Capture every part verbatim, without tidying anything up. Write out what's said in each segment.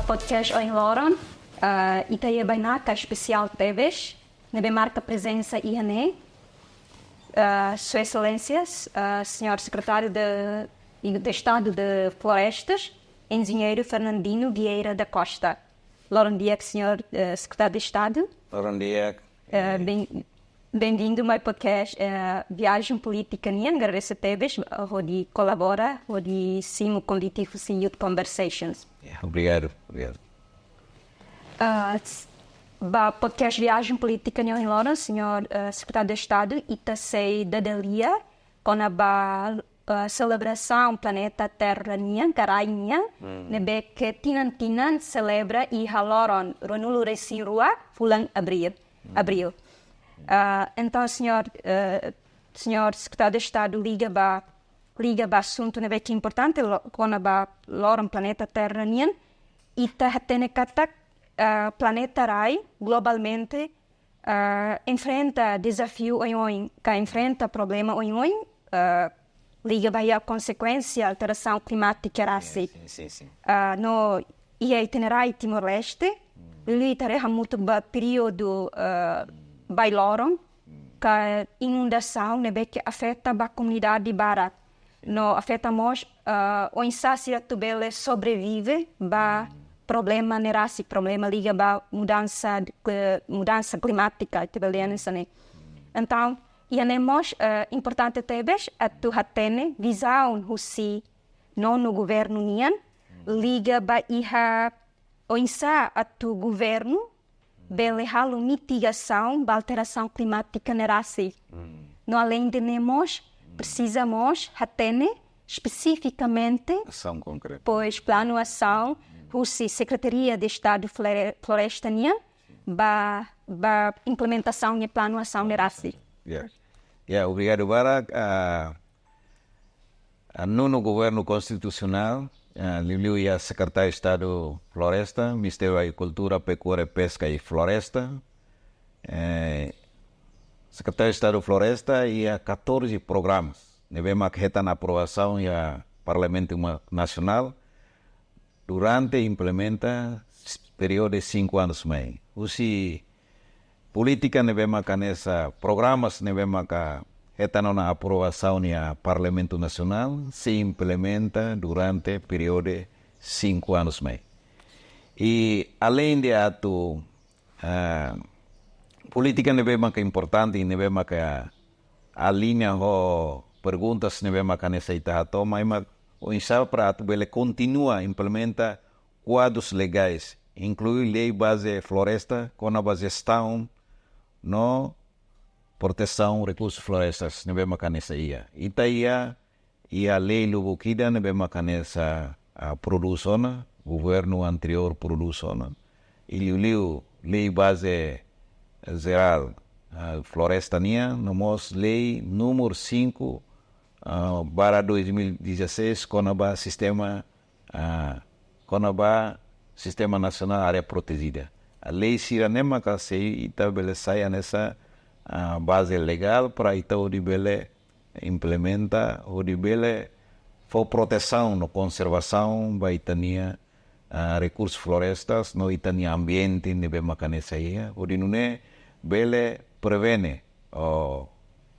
Podcast ohin loron, ah, ita iha bainaka espesiál tebes, ne'ebé marka prezensa iha ne'e, ah, Sua Exelénsia, ah, Señór Sekretáriu de, de Estadu de Florestas, Enjeñeiru Fernandino Vieira da Costa. Loron di'ak, Señór, eh, Sekretáriu de Estadu. Loron di'ak. Eh, ben, benvindu mai podcast, eh, Viajen Polítika nian, agradese tebes, eh, hodi kolabora, hodi simu konvite husi Youth Conversations. Ya, obrigadu, obrigadu. Ah, s-, ba podcast Viajen Polítika nian ohin loron, Señór, eh, Sekretáriu de Estadu, ita sei dada lia kona-ba, eh, selebrasaun planeta Terra nian, ka rai nian, ne'ebé ke tinan-tinan selebra iha loron ruanulu-resin-rua fulan Abríl. Abríl. Ah, entaun, Señór, eh, Señór Sekretáriu de Estadu, liga ba, liga ba asuntu ne'ebé ke importante lo-, kona-ba loron planeta Terra nian, ita hatene katak, eh, planeta rai globalmente, ah, enfrenta dezafiu oioin, ka enfrenta problema oioin, ah, liga ba iha konsekuénsia alterasaun klimátika rasik. Sin, sin, sin. Ah, no iha ita-nia rai Timor-Leste, liuliu ita haree hamutuk ba períodu, ah, bailoron, ka inundasaun ne'ebé ke afeta ba komunidade barak. No afeta mós, ah, oinsá sira atu bele sobrevive ba problema ne'e rasik, problema liga ba mudansa de, mudansa klimátika, ita bele dehan hanesan ne'e. Entaun, iha ne'e mós, eh, importante tebes atu hatene vizaun husi nonu governu nian, liga ba iha oinsá atu governu bele halo mitigasaun ba alterasaun klimátika ne'e rasik. No aleinde ne'e mós, presiza mós hatene espesifikamente, asaun konkreta, pois, planu asaun husi Sekretaria de Estadu Flore-, Floresta nian, ba, ba implementasaun ne'e planu asaun ne'e rasik. Ya. Ya, obrigadu barak. Ah, ah, nonu governu konstitusionál, ah, liuliu iha Sekretáriu Estadu Floresta, Ministériu Agrikultura, Pekuária, Peska i Floresta. Eh, Sekretáriu Estadu Floresta iha katorze programas ne'ebé mak hetan aprovasaun iha Parlamentu ma-, Nasionál durante implementa s-, períodu sinku anus mai. Husi polítika ne'ebé maka hanesan, programas ne'ebé maka hetan ona aprovasaun iha Parlamentu Nasionál, sei implementa durante períodu sinku anus mai. I aleinde atu, ah, polítika ne'ebé maka importante, ne'ebé maka aliña ho perguntas ne'ebé maka hanesan ita hato'o, mai mak oinsá para atu bele kontinua implementa kuadrus legais, inklui lei baze floresta, kona-ba jestaun no protesaun rekursus florestais ne'ebé maka hanesan iha. Ita iha, iha lei lubuk ida ne'ebé maka hanesan, ah, prodús ona, governu anteriór prodús ona. I liuliu lei baze jerál, ah, floresta nian, no mós lei númeru sinku, ah, barra dois mil e dezasseis, kona-ba sistema, ah, kona-ba Sistema Nasionál Área Protejida. Ah, lei sira-ne'e maka sei ita bele sai hanesan, ah, baze legál para ita hodi bele implementa, hodi bele fó protesaun no konservasaun ba ita-nia, ah, rekursus florestais no ita-nia ambiente ne'ebé maka hanesan iha, hodi nune'e bele prevene, oh,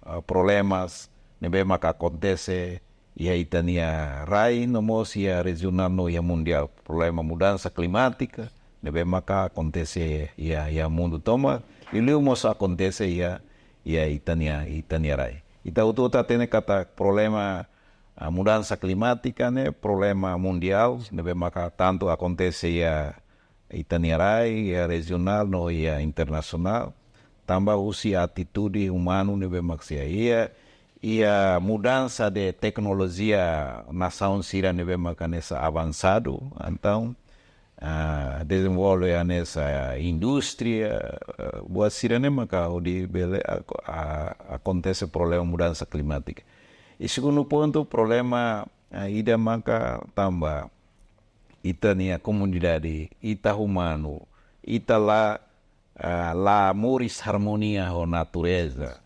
ah, problemas ne'ebé maka akontese iha ita-nia rai, no mós iha rejionál no iha mundiál. Problema mudansa klimátika ne'ebé maka akontese iha, iha mundu tomak, liuliu mós akontese iha, iha ita-nia, ita-nia rai. Ita hotu-hotu hatene katak problema, ah, mudansa klimátika ne'e problema mundiál, ne'ebé maka tantu akontese iha ita-nia rai, iha rejionál no iha internasionál, tanba husi atitude umanu ne'ebé mak sei iha, iha mudansa de teknolojia nasaun sira ne'ebé maka hanesan avansadu, entaun, ah, dezenvolve hanesan indústria, ah, buat sira-ne'e maka hodi bele ak-, ah, akontese problema mudansa klimátika. I segundu pontu, problema, ah, ida maka tanba ita-nia komunidade, ita umanu, ita la, ah, la moris harmonia ho natureza.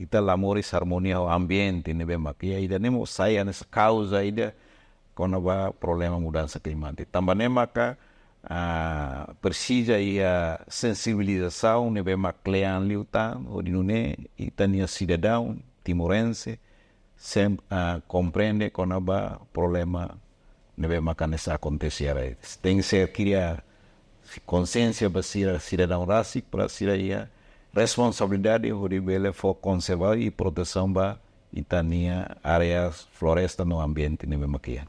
Ita la moris harmonia ho ambiente ne'ebé mak iha, ida-ne'e mós sai hanesan kauza ida kona-ba problema mudansa klimátika. Tanba ne'e maka ah, presiza iha sensibilizasaun ne'ebé mak kle'an liután, hodi nune'e ita-nia sidadaun timorense sem-, ah, komprende kona-ba problema ne'ebé mak hanesan akontese iha rai. Tenke kria konsiénsia ba sira sidadaun rasik para sira iha responsabilidade hodi bele fó konservasaun i protesaun ba ita-nia área floresta no ambiente ne'ebé mak iha.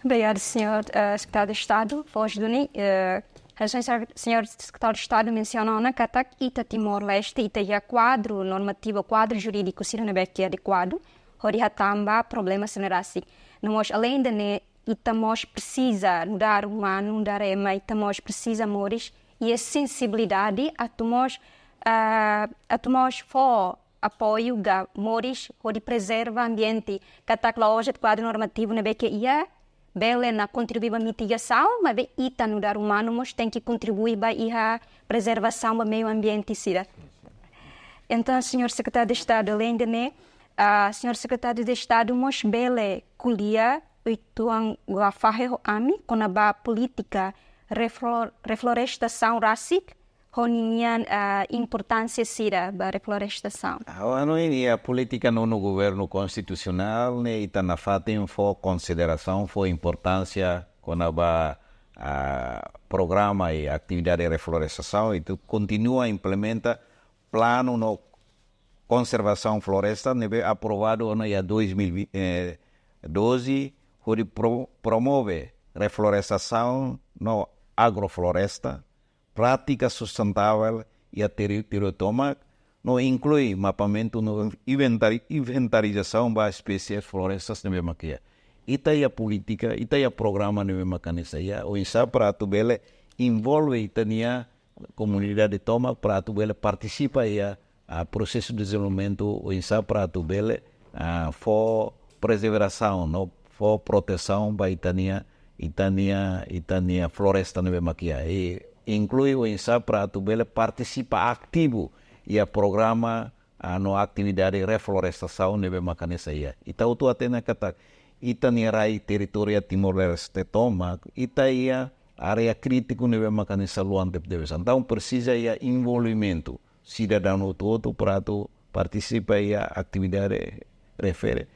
Obrigadu, señór, eh, Sekretáriu de Estadu. Foz duni, eh, hanesan señór Sekretáriu de Estadu mensiona ona katak ita Timor-Leste, ita iha kuadru normativu, kuadru jurídiku sira ne'ebé ke adekuadu hodi hatán ba problema sira ne'e rasik. No mós aleinde ne'e, ita mós presiza nu'udar umanu, nu'udar ema, ita mós presiza moris iha sensibilidade atu mós, ah, atu mós fó apoiu ka moris hodi prezerva ambiente. Katak la'ós de'it kuadru normativu ne'ebé ke iha bele ona kontribui ba mitigasaun, maibé ita nu'udar umanu mós tenke kontribui ba iha prezervasaun ba meiu ambiente sira. Entaun, señór Sekretáriu de Estadu, aleinde ne'e, ah, señór Sekretáriu de Estadu mós bele ko'alia uitoan ka fahe ho ami kona-ba polítika reflo-, reflorestasaun rasik, ho ninia, ah, importánsia sira ba reflorestasaun. Ah, ha'u hanoin iha polítika nonu governu konstitusionál ne'e ita nafatin fó konsiderasaun, fó importánsia kona-ba, ah, programa i atividade reflorestasaun, ita kontinua implementa planu no konservasaun floresta ne'ebé aprovadu ona iha dois mil e doze, hodi pro-, promove reflorestasaun no agrofloresta, prátika sustentável iha territóriu tomak, no inklui mapamentu no inventari-, inventarizasaun ba espésie florestas ne'ebé mak iha. Ita iha polítika, ita iha programa ne'ebé mak hanesan iha, oinsá para atu bele envolve ita-nia komunidade tomak para atu bele partisipa iha, ah, prosesu dezenvolvimentu, oinsá para atu bele, ah, fó prezervasaun no fó protesaun ba ita-nia, ita-nia, ita-nia floresta ne'ebé mak iha. I inklui oinsá para atu bele partisipa ativu iha programa, ah, no atividade reflorestasaun ne'ebé mak hanesan iha. Ita hotu hatene katak ita-nia rai territóriu Timor-Leste tomak, ita iha área krítiku ne'ebé mak hanesan luan tebetebes. Entaun presiza iha envolvimentu sidadaun hotu-hotu para atu partisipa iha atividade refere.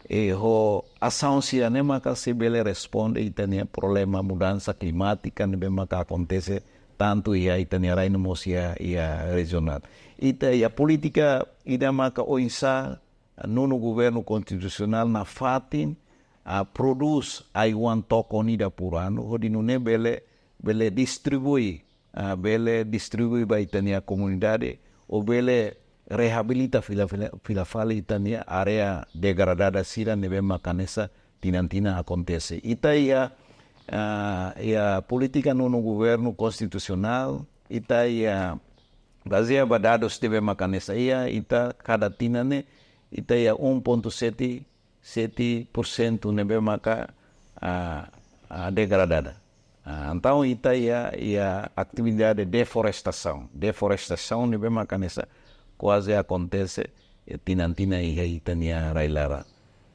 I ho asaun sira-ne'e maka sei bele responde ita-nia problema mudansa klimátika ne'ebé maka akontese tantu iha ita-nia rai no mós iha, iha rejionál. Ita iha polítika ida maka oinsá nonu governu konstitusionál nafatin, ah, prodús ai-oan tokon ida por anu, hodi nune'e bele, bele distribui, ah, bele distribui ba ita-nia komunidade, ou bele reabilita fila, fila, fila fali ita-nia área degradada sira ne'ebé maka hanesan tinan-tinan akontese. Ita iha, ah, iha polítika nonu governu konstitusionál, ita iha bazeia ba dadus ne'ebé maka hanesan iha, ita kada tinan ne'e, ita iha um ponto sete sete por cento ne'ebé maka, ah, ah, degradada. Ah, entaun ita iha, iha atividade deflorestasaun. Deflorestasaun ne'ebé maka hanesan kuaze akontese, eh, tinan-tinan iha ita-nia rai-laran.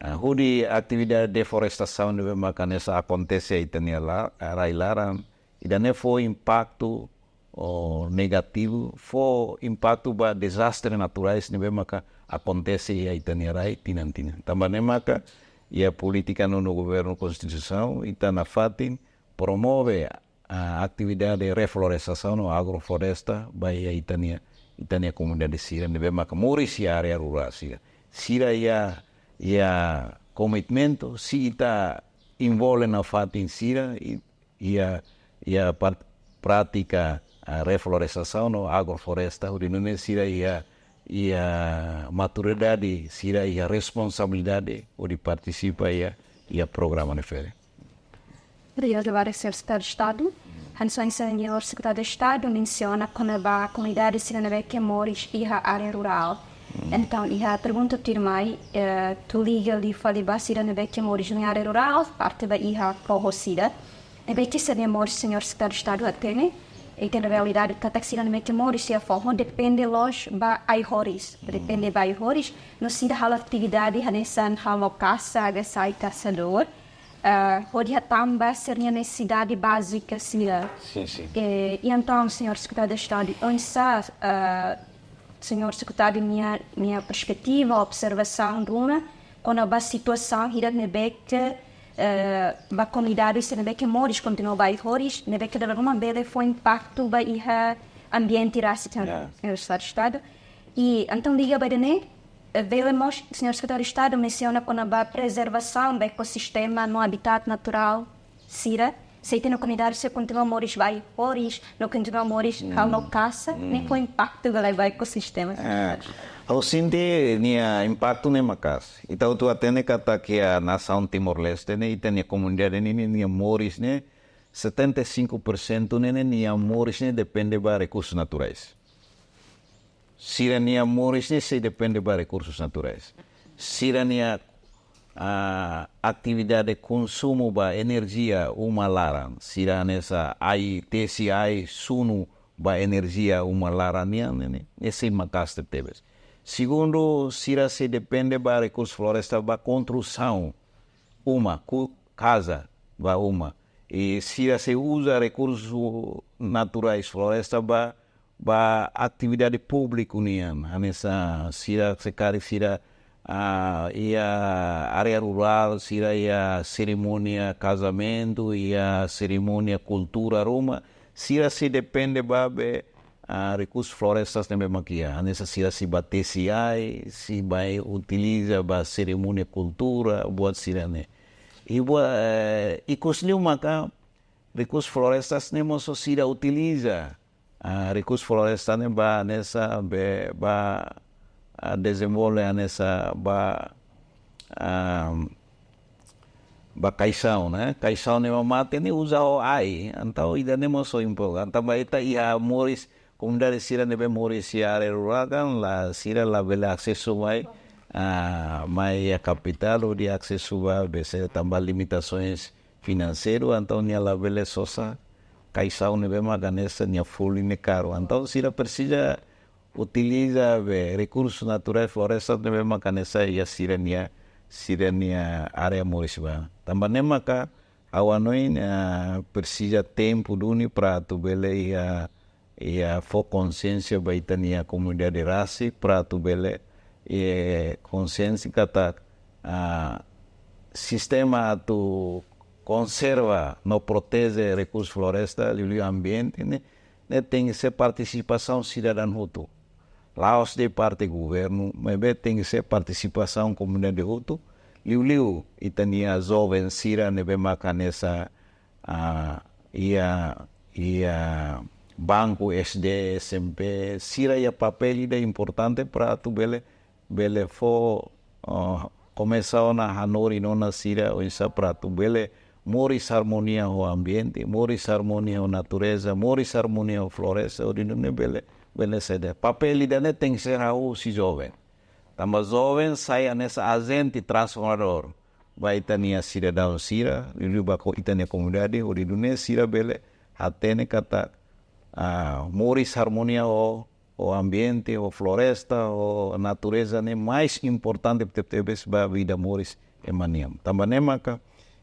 Ah, hodi atividade deflorestasaun ne'ebé maka hanesan akontese ita-nia la-, rai-laran, ida-ne'e fó impaktu ou negativu, fó impaktu ba dezastre naturais ne'ebé maka akontese iha ita-nia rai tinan-tinan. Tanba ne'e maka iha polítika nonu governu konstitusionál, ita nafatin promove, ah, atividade reflorestasaun ou agrofloresta ba iha ita-nia, ita-nia komunidade sira ne'ebé maka moris iha área rurál sira. Sira iha, iha komitmentu, se ita envolve nafatin sira, i iha, iha par-, prátika, ah, reflorestasaun ou agrofloresta, hodi nune'e sira iha, iha maturidade, sira iha responsabilidade hodi partisipa iha, iha programa refere. Obrigadu barak, señór Sekretáriu de Estadu. Hanesan señór Sekretáriu de Estadu mensiona kona-ba komunidade sira ne'ebé ke moris iha área rurál. Entaun, iha pergunta tuirmai, eh, atu liga liu fali ba sira ne'ebé ke moris iha área rurál, parte ba iha foho sira. Ne'ebé ke sira-nia moris, señór Sekretáriu de Estadu hatene, ita-nia realidade katak sira ne'ebé ke moris iha foho depende loos ba ai-horis, depende ba ai-horis, no sira halo atividade hanesan halo kasa, ka sai kasadór. ah, hodi hatán ba sira-nia nesesidade bázika sira. Sin, sin. E, e entaun, señór Sekretáriu de Estadu, oinsá, ah, señór Sekretáriu nia, nia perspetiva, observasaun ruma kona-ba situasaun hirak ne'ebé ke, eh, ba komunidade sira ne'ebé ke moris kontinua ba ai-horis, ne'ebé ke dala ruma bele fó impaktu ba iha ambiente rasik, Ya. señór Sekretáriu de Estadu. I entaun liga ba ida-ne'e, eh, bele mós señór Sekretáriu de Estadu mensiona kona-ba prezervasaun ba ekosistema no habitat naturál sira, se ita-nia komunidade sira kontinua moris ba ai-horis, no kontinua moris halo kasa, ne'e fó impaktu ka lae ba ekosistema. Eh, ha'u sente nia impaktu ne'e maka'as. Ita hotu hatene katak iha nasaun Timor-Leste ne'e, ita-nia komunidade ne'e, nia moris ne'e, setenta e cinco por cento ne'e, ne'e, nia moris ne'e depende ba rekursus naturais. Sira-nia moris ne'e sei depende ba rekursus naturais. Sira-nia, ah, atividade konsumu ba enerjia uma laran, sira hanesan ai, tesi ai, sunu ba enerjia uma laran nian ne'e, ne'e sei maka'as tebetebes. Segundu, sira sei depende ba rekursu floresta ba konstrusaun uma, ku, kaza ba uma. I sira sei uza rekursu naturais floresta ba, ba atividade públiku nian. Hanesan sira se karik sira, ah, iha área rurál, sira iha serimónia kazamentu, iha serimónia kultura ruma, sira sei depende ba be, ah, rekursu florestas ne'ebé mak iha. Hanesan sira sei bá tesi ai, sei bá utiliza ba serimónia kultura, buat sira-ne'e. I buat, eh, ikus liu maka rekursu florestas ne'e mós sira utiliza. Ah, rekursu floresta ne'e ba hanesan be, ba, ah, dezenvolve hanesan ba, ah, ba kaixaun, ne'e? Kaixaun ne'e mate ne'e uza ho ai. Entaun ida-ne'e mós importante. Tanba ita iha moris, komunidade sira ne'ebé moris iha área rurál kan la, sira labele asesu mai, ah, mai iha kapitál hodi asesu ba be se tanba limitasoens finanseiru, entaun nia labele sosa kaixaun ne'ebé mak hanesan nia folin ne'e karu. Entaun sira presiza utiliza be rekursus naturais floresta ne'ebé mak hanesan iha sira-nia, sira-nia área moris ba. Tanba ne'e maka ha'u hanoin, ah, presiza tempu duni para atu bele iha, iha fó konsiénsia ba ita-nia komunidade rasik para atu bele, eh, konsiénsia katak, ah, sistema atu konserva no proteje rekursu floresta, liuliu ambiente ne'e, ne'e tenke ser partisipasaun sidadaun hotu. La'ós de'it parte governu, maibé tenke ser partisipasaun komunidade hotu, liuliu ita-nia joven sira ne'ebé mak hanesan, ah, iha, iha banku S D, S M P, sira iha papél ida importante para atu bele, bele fó, ah, komesa ona hanorin ona sira oinsá para atu bele moris armonia ho ambiente, moris armonia ho natureza, moris armonia ho floresta, hodi nune'e bele, bele sede. Papél ida-ne'e tenke ser hahú husi joven. Tanba joven sai hanesan ajente transformadór ba ita-nia sidadaun sira, liuliu ba ko-, ita-nia komunidade, hodi nune'e sira bele hatene katak, ah, moris armonia ho, ho ambiente, ho floresta, ho natureza ne'e mais importante tebetebes ba vida moris ema nian. Tanba ne'e maka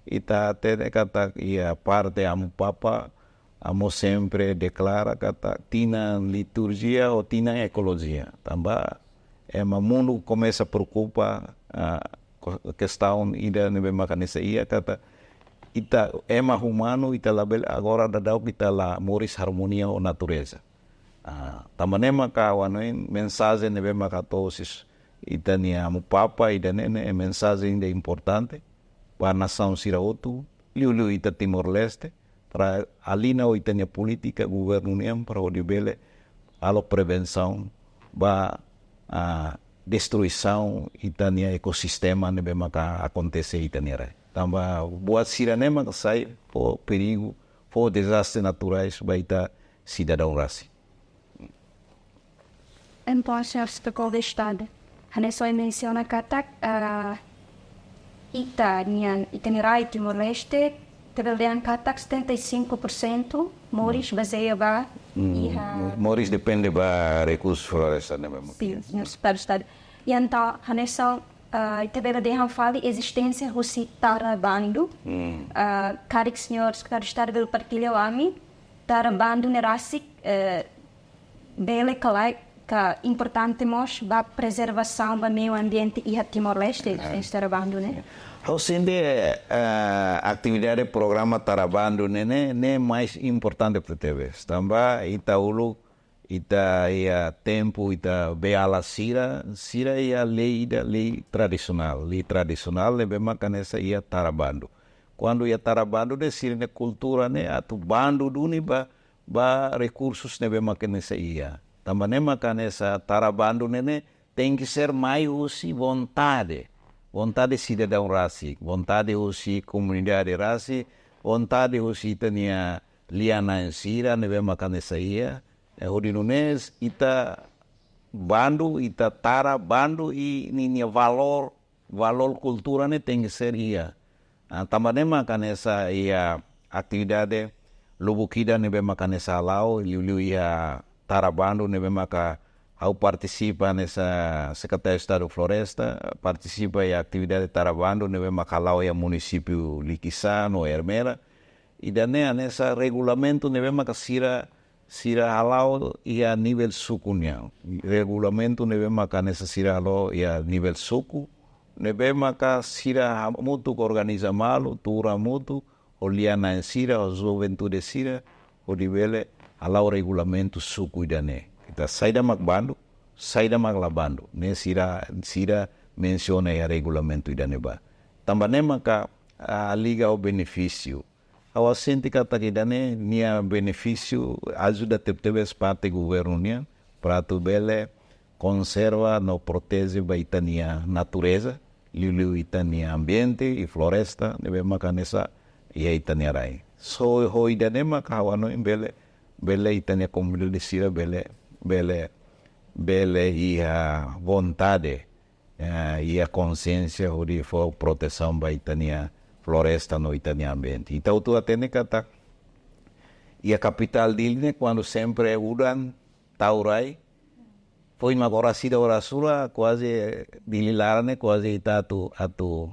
ita hatene katak iha parte Amu Papa, Amu sempre deklara katak tinan liturjia ho tinan ekolojia. Tanba ema mundu komesa preokupa, ah, ko-, kestaun ida ne'ebé mak hanesan iha katak ita ema umanu ita labele agora daudaun ita la moris armonia ho natureza. Ah, tanba ne'e maka ha'u hanoin mensajen ne'ebé mak hato'o husi ita-nia Amu Papa ida-ne'e ne'e mensajen ida importante ba nasaun sira hotu, liuliu ita Timor-Leste, para aliña ho ita-nia polítika governu nian para hodi bele halo prevensaun ba, ah, destruisaun ita-nia ekosistema ne'ebé maka akontese ita-nia rai. Tanba buat sira-ne'e maka sai fó perigu, fó dezastre naturais ba ita sidadaun rasik. Entaun, señór Sekretáriu de Estadu, hanesan ohin mensiona katak, ah, ita-nia, ita-nia rai Timor-Leste, ita bele dehan katak setenta e cinco por cento moris bazeia ba iha. Moris depende ba rekursu floresta ne'e mesmu. Sin, señór Sekretáriu de Estadu. I entaun, hanesan Ah, ita bele dehan fali ezisténsia husi tara bandu. Ah, karik señór Sekretáriu Estadu bele partilla ho ami, tara bandu ne'e rasik, eh, bele ka lae ka importante mós ba prezervasaun ba meiu ambiente iha Timor-Leste, ezisténsia tara bandu ne'e. Ha'u sente, eh, atividade programa tara bandu ne'e, ne'e, ne'e mais importante tebes. Tanba ita uluk, ita iha tempu ita-nia beiala sira, sira iha lei ida, lei tradisionál, lei tradisionál ne'ebé maka hanesan iha tara bandu. Kuandu iha tara bandu ne'e sira-nia kultura ne'e atu bandu duni ba, ba rekursus ne'ebé maka hanesan iha. Tanba ne'e maka hanesan tara bandu ne'e, ne'e tenke ser mai husi vontade. Vontade sidadaun rasik, vontade husi komunidade rasik, vontade husi ita-nia lia-na'in sira ne'ebé maka hanesan iha. Eh, hodi nune'e ita bandu, ita tara bandu i ninia valór, valór kultura ne'e tenke ser iha. Ah, tanba ne'e maka hanesan iha atividade lubuk ida ne'ebé maka hanesan hala'o, liuliu iha tara bandu ne'ebé maka ha'u partisipa hanesan Sekretáriu Estadu Floresta, partisipa iha atividade tara bandu ne'ebé maka hala'o iha munisípiu Likisá no Ermera. Ida-ne'e hanesan regulamentu ne'ebé maka sira, sira hala'o iha nivel suku nian. Regulamentu ne'ebé maka hanesan sira hala'o iha nivel suku. Ne'ebé maka sira hamutuk organiza malu, tuur hamutuk, ho lia-na'in sira, ho juventude sira, hodi bele hala'o regulamentu suku ida-ne'e. Ita saida mak bandu, saida mak la bandu. Ne'e sira, sira mensiona iha regulamentu ida-ne'ebá. Tanba ne'e maka, ah, liga ho benefísiu. Ha'u sente katak ida-ne'e nia benefísiu ajuda tebetebes parte governu nian, para atu bele konserva no proteje ba ita-nia natureza, liuliu ita-nia ambiente i floresta, ne'ebé maka hanesan iha ita-nia rai. Só ho ida-ne'e maka ha'u hanoin bele, bele ita-nia komunidade sira bele, bele, bele iha vontade, eh, iha konsiénsia hodi fó protesaun ba ita-nia floresta no ita-nia ambiente. Ita hotu hatene katak iha kapitál Dili ne'e kuandu sempre udan tau rai, foin mak oras ida oras rua, kuaze Dili laran ne'e kuaze ita atu, atu,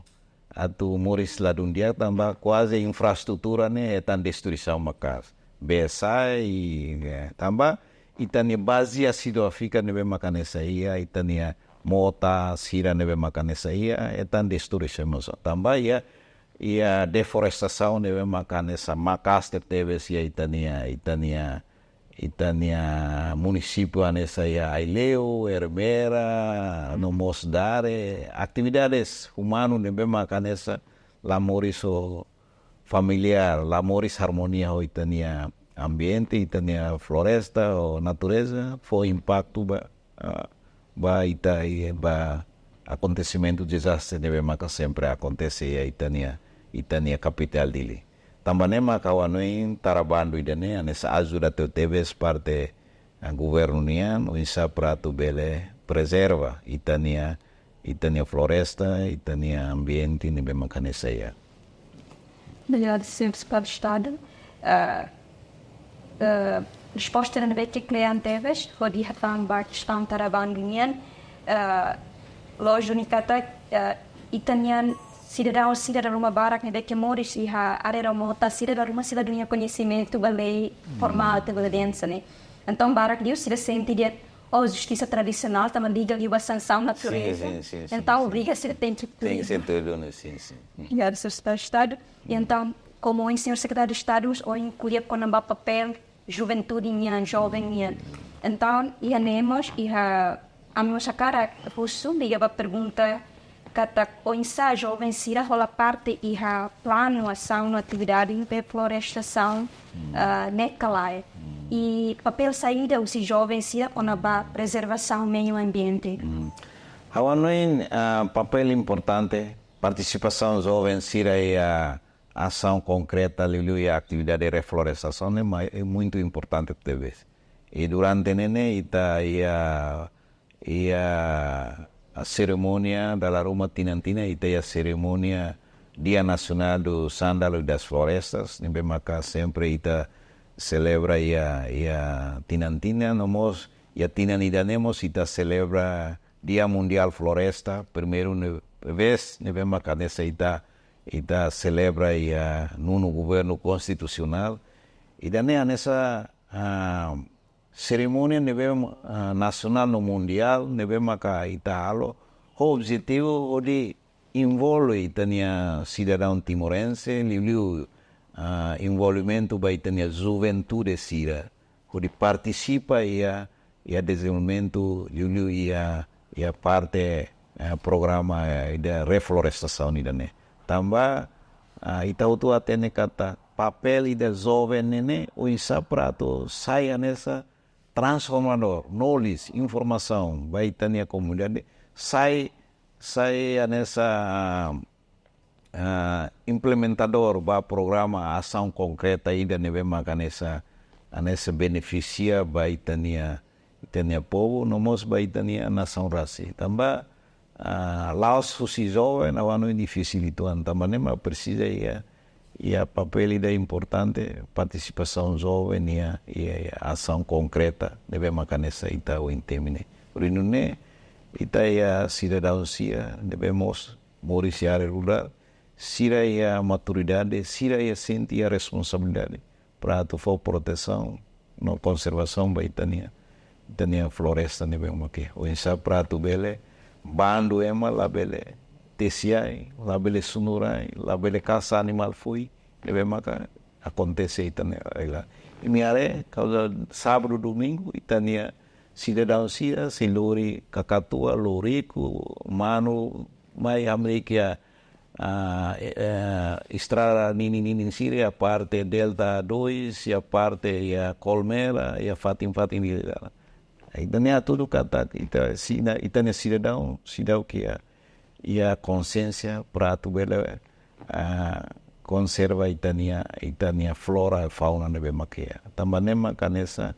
atu moris la dún di'ak tanba kuaze infraestrutura ne'e hetan destruisaun maka'as. Bee sa'e, eh, tanba ita-nia baze ázidu Áfrika ne'ebé maka hanesan iha, ita-nia mota sira ne'ebé maka hanesan iha, hetan destruisaun mós. Tanba iha, iha deflorestasaun ne'ebé maka hanesan maka'as tebetebes iha ita-nia, ita-nia, ita-nia munisípiu hanesan iha Aileu, Ermera, no mós Dare, atividades umanu ne'ebé maka hanesan la moris ho familiár, la moris armonia ho ita-nia ambiente, ita-nia floresta, ho natureza, fó impaktu ba, ah, ba ita i ba akontesimentu dezastre ne'ebé maka sempre akontese iha ita-nia, ita-nia kapitál Dili. Tanba ne'e maka ha'u hanoin tara bandu ida-ne'e, hanesan ajuda tebetebes parte, ah, governu nian, oinsá para atu bele prezerva ita-nia, ita-nia floresta, ita-nia ambiente ne'ebé maka hanesan iha. Obrigadu, señór Sekretáriu Estadu. Ah, ah, resposta ne'ebé ke kle'an tebes, hodi hatán ba kestaun tara bandu nian. Ah, lójiku katak, ah, ita-nia sidadaun sira dala ruma barak ne'ebé ke moris iha área remota, sira dala ruma sira la iha koñesimentu ba lei formál, te bele dehan hanesan ne'e. Entaun, barak liu sira sente dehan, oh, justisa tradisionál, tanba liga liu ba sansaun natureza. Sin, sin, sin, sin, entaun, sin, obriga sira tenke tuir. Tenke ser tuir, sin, sin. Obrigadu, señór Sekretáriu Estadu. I entaun, komu ohin señór Sekretáriu Estadu, ohin ko'alia kona-ba papél juventude nian, joven nian. Entaun, iha ne'e mós, iha ami mós hakarak husu, liga ba pergunta katak oinsá joven sira hola parte iha planu asaun no atividade reflorestasaun, ah, ne'e ka lae. I papél saida husi joven sira kona-ba prezervasaun meiu ambiente. Hmm. Ha'u hanoin, ah, papél importante, partisipasaun joven sira iha asaun konkreta, liuliu iha atividade reflorestasaun ne'e mai-, é muitu importante tebes. I durante ne'e ne'e ita iha, iha serimónia dala ruma tinan-tinan, ita iha serimónia Dia Nacional do Sândalo e das Florestas, ne'ebé maka sempre ita selebra iha, iha tinan-tinan, no mós iha tinan ida-ne'e mós ita selebra Dia Mundiál Floresta, primeiru ne-, vez ne'ebé maka hanesan ita, ita selebra iha nonu governu konstitusionál. Ida-ne'e hanesan, ah, serimónia ne'ebé, ah, nasionál no mundiál ne'ebé maka ita halo ho objetivu hodi envolve ita-nia sidadaun timorense, liuliu, ah, envolvimentu ba ita-nia juventude sira hodi partisipa iha, iha dezenvolvimentu, liuliu iha, iha parte, eh, programa, eh, ida reflorestasaun ida-ne'e. Tanba, ah, ita hotu hatene katak papél ida joven ne'e ne'e oinsá para atu sai hanesan transformadór, knowledge, informasaun ba ita-nia komunidade, sai, sai hanesan, ah, implementadór ba programa asaun konkreta ida ne'ebé maka hanesan, hanesan benefisia ba ita-nia, ita-nia povu, no mós ba ita-nia nasaun rasik. Tanba, ah, la'ós husi joven, ha'u hanoin difisil uitoan, tanba ne'e mak presiza iha, iha papél ida importante, partisipasaun joven iha, iha, iha asaun konkreta ne'ebé maka hanesan ita ohin temi ne'e. Hodi nune'e, ita iha sidadaun sira ne'ebé mós moris iha área rurál, sira iha maturidade, sira iha sente iha responsabilidade para atu fó protesaun no konservasaun ba ita-nia, ita-nia floresta ne'ebé maka iha. Oinsá para atu bele bandu ema labele tesi ai, labele sunur ai, labele kasa animál foin ne'ebé maka akontese iha ita-nia rai-laran. Imi haree, kauza sábadu, domingu, ita-nia sidadaun sira sei lori kakatua, loriku, manu, mai hamriik iha, ah, eh, eh, estrada ninin-ninin sira, iha parte Delta dois, iha parte iha Colmera, iha fatin-fatin di dalam. Ita-nia hatudu katak ita sina, ita-nia sidadaun, sidadaun ke iha, iha konsiénsia para atu bele, ah, konserva ita-nia, ita-nia flora, fauna ne'ebé maka iha. Tanba ne'e maka hanesan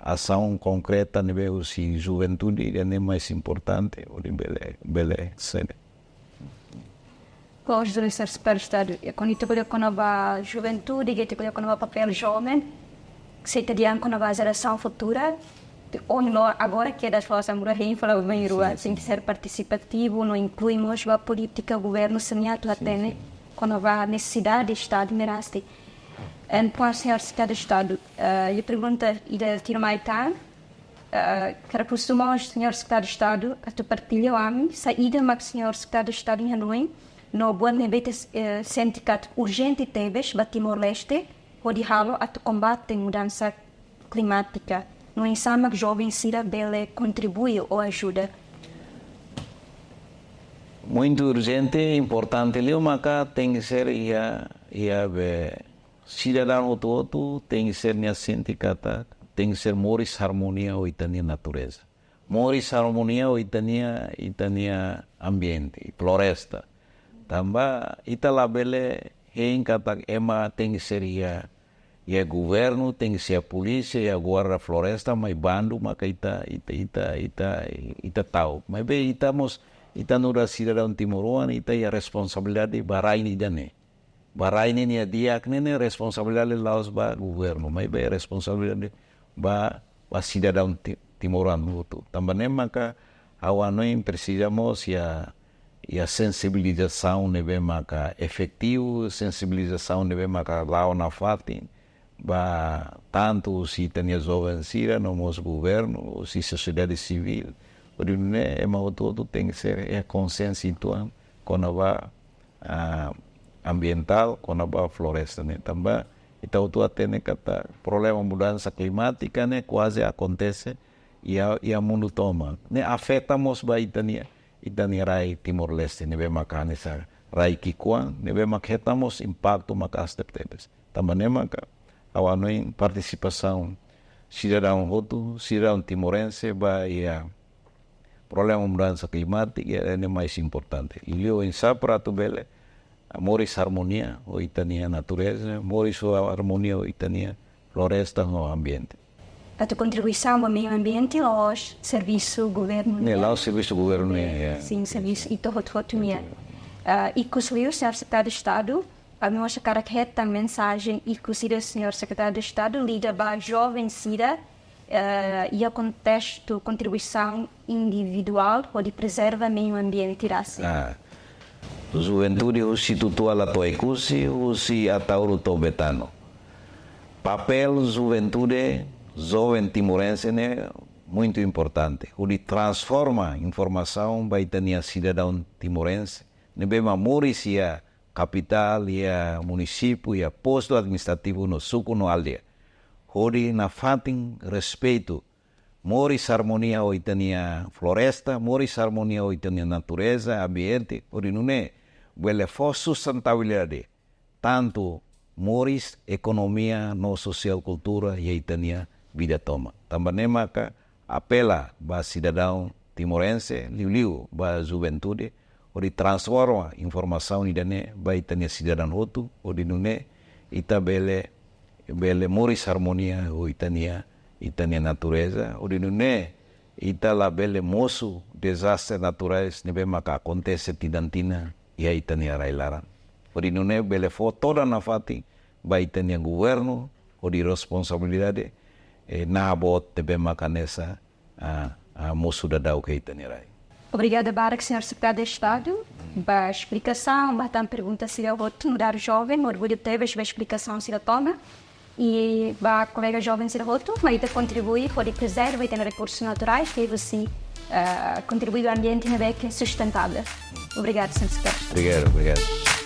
asaun konkreta ne'ebé husi juventude ida-ne'e mais importante, hodi bele, bele sede. Kos do Ministério Secretário de Estado, e quando ita ko'alia kona-ba juventude, ita ko'alia kona-ba papél joven, se ita dehan kona-ba jerasaun futura, ohin no agora ke das forças muda hein fala bem rua, tem que ser participativo, no inklui mós ba polítika governu sira-nia atu hatene kona-ba nesesidade Estadu ne'e rasik. Entaun, señór Sekretáriu de Estadu, eh, iha pergunta ida tuirmai tan, eh, hakarak husu mós señór Sekretáriu de Estadu atu partilla ho ami saida mak señór Sekretáriu de Estadu nia hanoin, no buat ne'ebé ita, eh, sente katak urjente tebes ba Timor-Leste hodi halo atu kombate mudansa klimátika, no oinsá mak joven sira bele kontribui ou ajuda. Muitu urjente, importante liu maka tenke ser iha, iha be, sidadaun hotu-hotu tenke ser nia sente katak tenke ser moris harmonia ho ita-nia natureza. Moris harmonia ho ita-nia, ita-nia ambiente, floresta. Tanba ita labele hein katak ema tenke ser iha, iha governu, tenke ser polísia, iha guarda floresta, mai bandu maka ita, ita, ita, ita, ita ta'uk. Maibé ita mós, ita nu'udar sidadaun timoroan, ita iha responsabilidade ba rai ida-ne'e. Ba rai ne'e nia di'ak ne'e ne'e responsabilidade la'ós ba governu, maibé responsabilidade ba, ba sidadaun ti-, timoroan hotu. Tanba ne'e maka ha'u hanoin presiza mós iha, iha sensibilizasaun ne'ebé maka efetivu, sensibilizasaun ne'ebé maka la'o nafatin, ba tantu husi ita-nia joven sira, no mós governu, husi sosiedade sivíl. Hodi nune'e ema hotu-hotu tenke ser iha konsiénsia uitoan kona-ba, ah, ambientál, kona-ba floresta ne'e. Tanba ita hotu hatene katak problema mudansa klimátika ne'e kuaze akontese iha, iha mundu tomak. Ne'e afeta mós ba ita-nia, ita-nia rai Timor-Leste, ne'ebé maka hanesan rai ki'ikoan, ne'ebé maka hetan mós impaktu maka'as tebetebes. Tanba ne'e maka ha'u hanoin partisipasaun sidadaun hotu, sidadaun timorense ba iha problema mudansa klimátika, ne'e mais importante. Liuliu oinsá para atu bele, ah, moris harmonia ho ita-nia natureza, moris ho harmonia ho ita-nia floresta no ambiente. Atu kontribuisaun ba meiu ambiente la'ós servisu governu nian. Ne'e la'ós servisu governu nian, ya. Sin, servisu ita hotu-hotu nian. Ah, ikus liu, señór Sekretáriu de Estadu, ami mós hakarak hetan mensajen ikus ida señór Sekretáriu de Estadu liga ba joven sira, eh, iha kontestu kontribuisaun individuál hodi prezerva meiu ambiente rasik. Ah, juventude husi Tutuala to'o Oekusi, husi Ataúru to'o Betano. Papél juventude, joven timorense ne'e muitu importante. Hodi transforma informasaun ba ita-nia sidadaun timorense ne'ebé mak moris iha kapitál, iha munisípiu, iha postu administrativu no suku no aldeia. Hodi nafatin respeitu, moris armonia ho ita-nia floresta, moris armonia ho ita-nia natureza, ambiente, hodi nune'e bele fó sustentabilidade tantu moris, ekonomia no sosiál kultura iha ita-nia vida tomak. Tanba ne'e maka apela ba sidadaun timorense, liuliu ba juventude, hodi transforma informasaun ida-ne'e ba ita-nia sidadaun hotu, hodi nune'e ita bele, bele moris armonia ho ita-nia, ita-nia natureza, hodi nune'e ita labele mosu dezastre naturais ne'ebé maka akontese tinan-tinan iha ita-nia rai-laran. Hodi nune'e bele fó todan nafatin ba ita-nia governu hodi responsabilidade, eh, naha boot ne'ebé maka hanesan, ah, ah, mosu daudauk iha ita-nia rai. Obrigada barak, señór Sekretáriu de Estadu, ba esplikasaun, ba tan pergunta sira hotu, nu'udar joven, orgullu tebes ba esplikasaun sira tomak. I ba kolega joven sira hotu, mai ita kontribui hodi prezerva ita-nia rekursus naturais, ke husi, eh, kontribui ba ambiente ne'ebé ke sustentável. Obrigada, señór Sekretáriu. Obrigadu, obrigadu.